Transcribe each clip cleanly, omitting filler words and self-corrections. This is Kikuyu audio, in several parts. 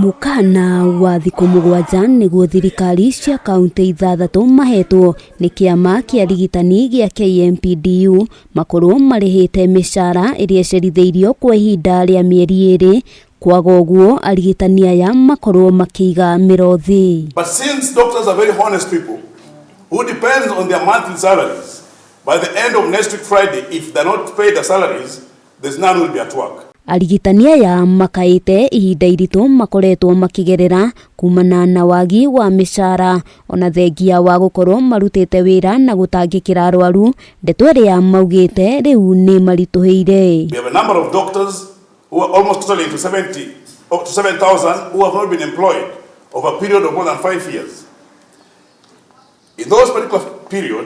Mũkana wa thikũ 7 nĩguo thirikari cia kauntĩ 6 mahetwo nĩ kĩama kĩa arigitani gĩa KMPDU makorwo marĩhĩte mĩcara ĩrĩa ĩcerithĩirio kwa ihinda rĩa mĩeri 2, kwaga ũguo arigitani aya makorwo makĩiga mĩro thĩ. But since doctors are very honest people who depends on their monthly salaries, by the end of next week Friday, if they're not paid their salaries, there's none will be at work. Arigitani aya makaĩte ihinda iritũ makoretwo makĩgerera kumana na wagi wa mĩcara ona thengia wa gũkorwo marutĩte wĩra na gũtangĩkĩra arwaru, ndeto ĩrĩa maugĩte rĩu nĩ maritũhĩire. We have a number of doctors who are almost totally into 70, up to 7,000 who have not been employed over a period of more than 5 years. In those particular period,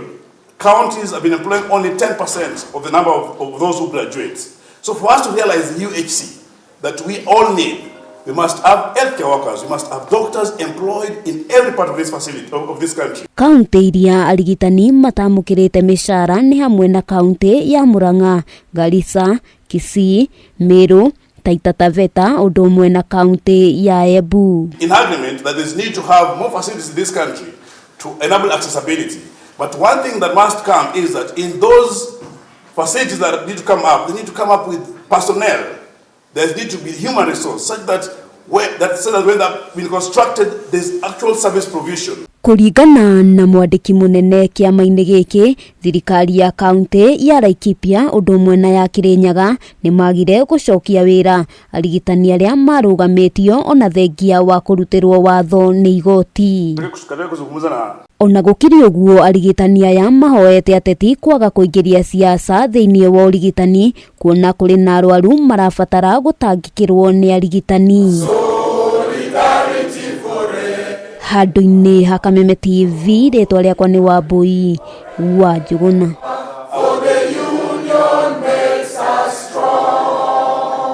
counties have been employing only 10% of the number of those who graduate. So for us to realize the UHC that we all need, we must have healthcare workers, we must have doctors employed in every part of this facility, of this country. Kaunti iria arigitani matamũkĩrĩte mĩcara nĩ hamwe na kaunti ya Murang'a, Garissa, Kisii, Meru, Taita Taveta ũndũ ũmwe na kaunti ya Embu. In agreement that there's need to have more facilities in this country to enable accessibility. But one thing that must come is that in those facilities that need to come up, they need to come up with personnel. There need to be human resource such that so that when they've been constructed, there's actual service provision. Kũringana na mwandĩki mũnene kĩama-inĩ gĩkĩ, thirikari ya kaunti ya Laikipia ũndũ ũmwe na ya Kirinyaga nĩ magire gũcokia wĩra arigitani arĩa marũgamĩtio ona thengia wa kũrutĩrwo watho nĩ igoti. Katika kuzungumza na Ona gũkĩrĩ ũguo, arigitani aya mahoete ateti kwaga kũingĩria siasa thĩinĩ wa ũrigitani kuona kũrĩ na arwaru marabatara gũtangĩkĩrwo nĩ arigitani. Handũ-inĩ ha Kameme TV, rĩtwa rĩakwa nĩ Wambui wa Njũgũna.